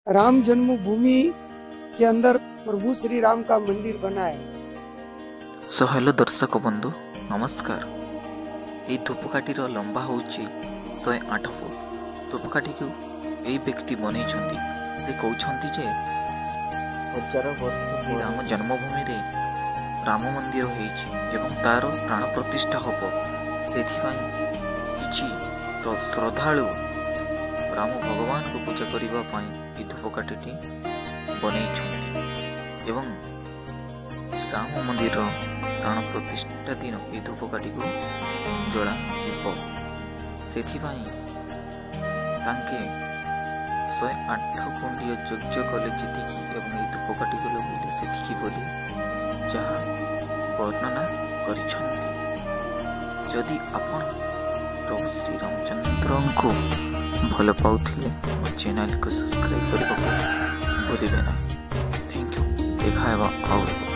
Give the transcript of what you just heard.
राम जन्मभूमि के अंदर प्रभु श्री राम का मंदिर बना है। ସୋ ହ୍ୟାଲୋ ଦର୍ଶକ ବନ୍ଧୁ, ନମସ୍କାର। ଏହି ଧୂପକାଠିର ଲମ୍ବା ହେଉଛି 108 ଫୁଟ। ଧୂପକାଠିକୁ ଏଇ ବ୍ୟକ୍ତି ବନେଇଛନ୍ତି। ସେ କହୁଛନ୍ତି ଯେ ହଜାର ବର୍ଷ ଶ୍ରୀ ରାମ ଜନ୍ମଭୂମିରେ ରାମ ମନ୍ଦିର ହେଇଛି ଏବଂ ତାର ପ୍ରାଣ ପ୍ରତିଷ୍ଠା ହେବ। ସେଥିପାଇଁ କିଛି ଶ୍ରଦ୍ଧାଳୁ ରାମ ଭଗବାନଙ୍କୁ ପୂଜା କରିବା ପାଇଁ ଏହି ଧୂପକାଠିଟି ବନେଇଛନ୍ତି ଏବଂ ରାମ ମନ୍ଦିର ପ୍ରାଣ ପ୍ରତିଷ୍ଠା ଦିନ ଏହି ଧୂପକାଠିକୁ ଜଳାଯିବ। ସେଥିପାଇଁ ତାଙ୍କେ 108 କୁଣ୍ଡିଆ ଯଜ୍ଞ କଲେ ଯେତିକି ଏବଂ ଏହି ଧୂପକାଠିକୁ ଲଗେଇଲେ ସେତିକି ବୋଲି ଯାହା ବର୍ଣ୍ଣନା କରିଛନ୍ତି। ଯଦି ଆପଣ ପ୍ରଭୁ ଶ୍ରୀରାମଚନ୍ଦ୍ରଙ୍କୁ ଭଲ ପାଉଥିଲେ, ମୋ ଚ୍ୟାନେଲକୁ ସବସ୍କ୍ରାଇବ୍ କରିବାକୁ ଭୁଲିବେ ନାହିଁ। Thank you. ଦେଖା ହେବ ଆଉ ଏକ